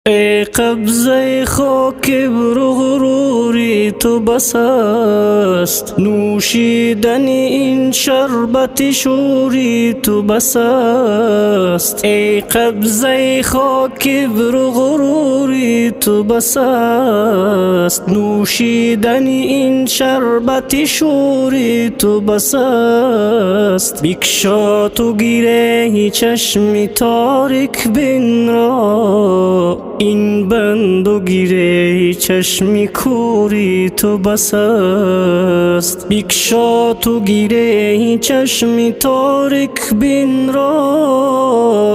Эй қабзаи хок, кибру ғурури ту бас аст, нӯшидани ин шарбати шури ту бас аст. Эй қабзаи хок, кибру ғурури ту бас аст, нӯшидани ин шарбати шури ту бас аст. Бикушо ту гиреҳи чашми торик бинро, ин банду гиреҳи чашми кӯри ту бас аст. Бикушо ту гиреҳи чашми торик бинро,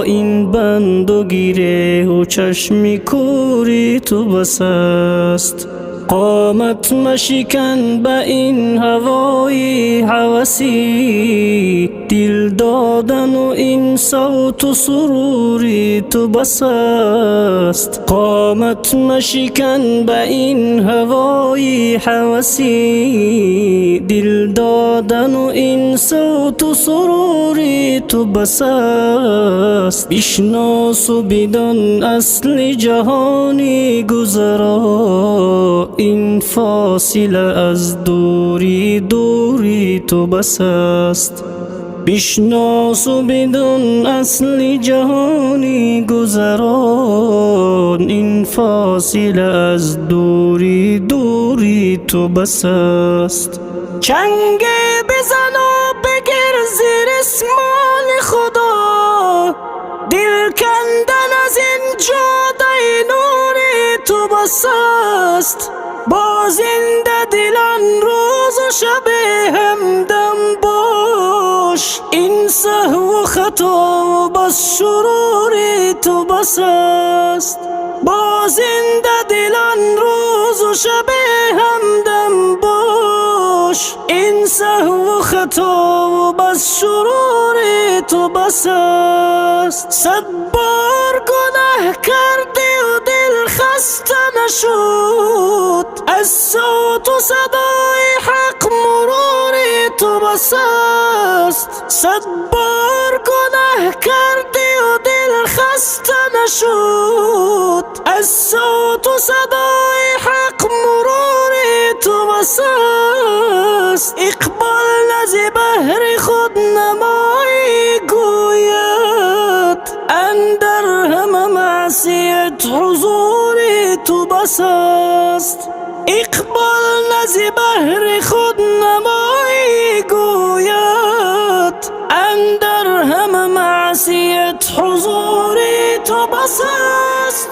ин банду гиреҳу чашми кӯри ту бас аст. Қомат машикан ба ин ҳавои ҳавасӣ, дил додану ин савту сурури ту бас аст. Қомат машикан ба ин ҳавои ҳавасӣ, дил додану ин савту сурури ту бас аст. Бишносу бидон асли ҷаҳони гузаро, ин фосила аз дури дури ту бас аст. Бишносу бидон асли ҷаҳони гузарон, ин фосила аз дури дури ту бас аст. Чанге бизану бигир зери ресмони Худо, дил кандан аз ин ҷодаи нури ту бас аст. Бо зиндадилон рӯзу шаб ҳамдам бош, ин саҳву хатову бас шурури ту бас аст. Бо зиндадилон рӯзу шаб ҳамдам бош, ин саҳву хатову бас шурури ту бас аст. Сад бор гуноҳ кардию дил хаста нашуд, аз савту садои ҳақ мурури ту бас аст. Сад бор гуноҳ кардию дил хаста нашуд, аз савту садои ҳақ мурури ту бас аст. Иқбол на зи баҳри худнамоӣ гӯяд, андар ҳама маъсият ҳузури ту бас аст. Иқбол на зи баҳри худнамоӣ гӯяд, андар ҳама маъсият ҳузури ту бас аст.